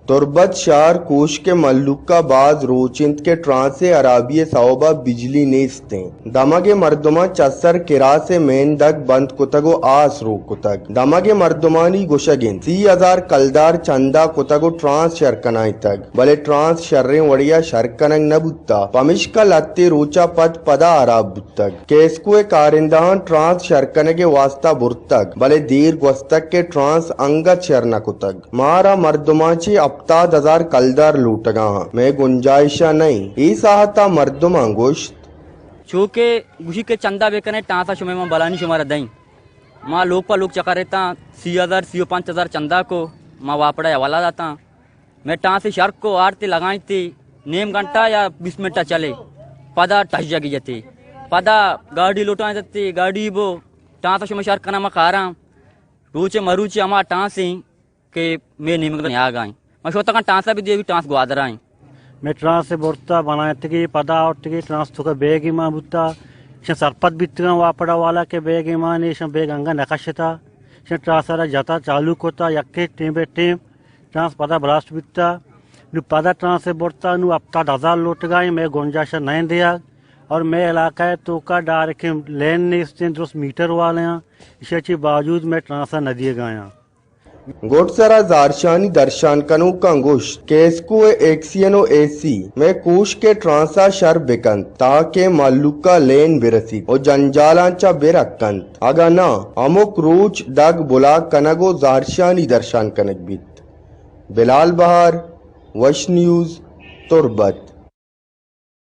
تربت شہر کوشک ءِ مھلوک ءَ باز روچ اِنت کہ ٹرانس ءِ ھرابی ءِ سوب ءَ بجلی نیست اِنت۔ دمگ ءِ مردماں چہ سر کراس ءِ مین دگ بند کتگ ءُ آس روک کتگ۔ دمگ ءِ مردمانی گوشگ اِنت، سی ھزار کلدار چندہ کتگ ءُ ٹرانس شر کنائینتگ، بلے ٹرانس شریں وڑے ءَ شر کنگ نہ بوتگ، پمیشکا لھتے روچ ءَ پد پدا ھراب بوتگ۔ کیسکو ءِ کارندھاں ٹرانس شر کنگ ءِ واستہ برتگ، بلے دیر گوستگ کہ ٹرانس انگت شر نہ کتگ۔ مارا مردماں چہ ھپتاد ھزار کلدار لوٹگ ءَ آں، مئے گنجائش ءَ نہ اِنت، اے ساھت ءَ مردماں گوشت۔ چو کہ گوشی کہ چندہ بہ کن ئے، ٹرانس ءَ شمئے ما بلانی شمارا دئیں۔ ما لوگ پہ لوگ چکر اِتاں، سی ھزار، سی ءُ پنچ ھزار چندہ کو، ما واپڈا ءِ حوالہ داتاں۔ مئے ٹرانس ءَ شر کو، آرتی لگائینتی، نیم گھنٹہ یا بیست منٹ ءَ چلے، پدا ٹھژگی جتی، پدا گاڑی لوٹائینتی، گاڑی بو، ٹرانس ءَ شمئے شر کناں ما کاراں۔ روچے مروچی ھما ٹرانس ایں کہ مئے نیمگ ءَ نیاگ ءَ ایں۔ ما شوتگاں ٹرانس ءَ بہ دیوی، ٹرانس گوادر ءَ ایں۔ مئے ٹرانس ءَ برتا، بنائینتگی، پدا آورتگی، ٹرانس توک ءَ بیگ ایمان بوتا۔ ایشاں سرپد بیتگاں واپڈا والا کہ بیگ ایمان، ایشاں بیگ انگہ نہ کشتا۔ ایشاں ٹرانس ءَ را جتا، چالو کتا، یکے ٹیم بہ ٹیم ٹرانس پدا بلاسٹ بیتا۔ نوں پدا ٹرانس ءَ برتا، نوں ھپتاد ھزار لوٹگا ایں، مئے گنجائش ءَ نہ اِنت دیگ۔ اور مئے علاقہ ءِ توکا ڈائریکٹ لین نیست اِنت، درست میٹر والے آں، ایشی چی باوجود مئے ٹرانس ءَ نہ دیگ ءَ آں۔ گڈسرا زھرشانی درشان کنوکاں گوشت، کیسکو ءِ ایکسیئن ءُ اے سی مئے کوشک ءِ ٹرانس ءَ شر بہ کنت، تاکہ مھلوک ءَ لین بہ رسیت ءُ جنجالاں چہ بہ رکّنت، اگاں ناں ھمک روچ دگ بلاک کنگ ءُ زھرشانی درشان کنگ بیت۔ بلال بہار، وش نیوز، تربت۔